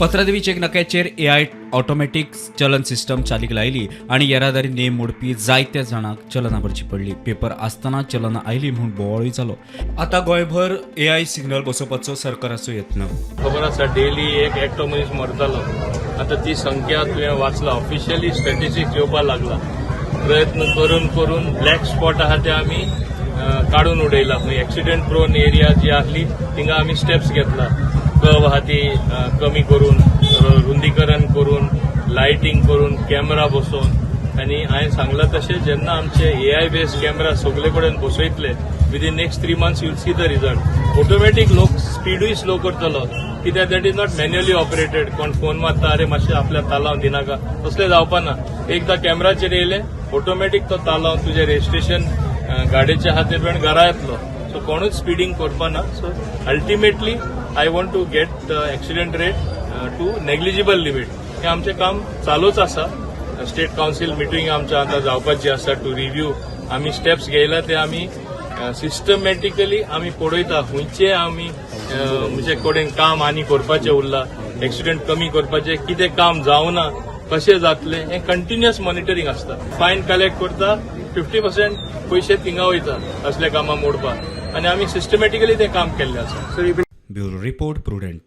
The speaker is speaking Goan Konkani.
पत्रादेवी चेकनाक्याचेर एआय ऑटोमॅटीक चलन सिस्टम चालीक लायली आनी येरादारी नेम मोडपी जायत्या जाणांक चलना भरची पडली. पेपर आसतना चलना आयली म्हूण बोवाळूय जालो. आतां गोंयभर एआय सिग्नल बसोवपाचो सरकाराचो यत्न. खबर आसा, डेली एक एकटो मनीस मरतालो. आतां ती संख्या तुवें वाचला, ऑफिशियली स्टॅटिस्टिक्स येवपाक लागला. प्रयत्न करून करून ब्लॅक स्पॉट आहा ते आमी काडून उडयला. खंय एक्सिडंट प्रोन एरिया जी आहली, थिंगा आमी स्टेप्स घेतला. कर्व आहा ती कमी करून, रुंदीकरण करून, लायटींग करून, कॅमेरा बसोवन. आनी हांवें सांगलां तशें, जेन्ना आमचे एआय बेस्ड कॅमेरा सगळे कडेन बसयतले, within next 3 months you'll see the result. Automatic लोक स्पिडूय स्लो करतलो, कित्याक that is not manually operated. कोण फोन मारता, अरे मातशें आपल्या तालांव दिनाका, तसलें जावपा ना. एकदां कॅमेराचेर येयले, ऑटोमॅटीक तो तालांव तुजें रजिस्ट्रेशन गाडयेचे आहा ते प्रमाणे घरा येतलो. सो कोणूच स्पिडींग करपा ना. So ultimately I want to get the accident rate to negligible limit. हें आमचें काम चालूच आसा. स्टेट कावन्सील मिटींग आमच्या आतां जावपाची आसा टू रिव्ह्यू. आमी स्टेप्स घेयला ते आमी सिस्टमॅटिकली आमी पळयता, खंयचे आमी म्हणजे कडेन काम आनी करपाचें उरला, एक्सिडंट कमी करपाचें कितें काम जावना, कशें जातलें, हें कंटिन्युअस मॉनिटरींग आसता. फायन कलेक्ट करता, 50% पयशे थिंगा वयता असल्या कामां मोडपाक आनी आमी सिस्टमॅटिकली तें काम केल्लें आसा. Bureau report, prudent.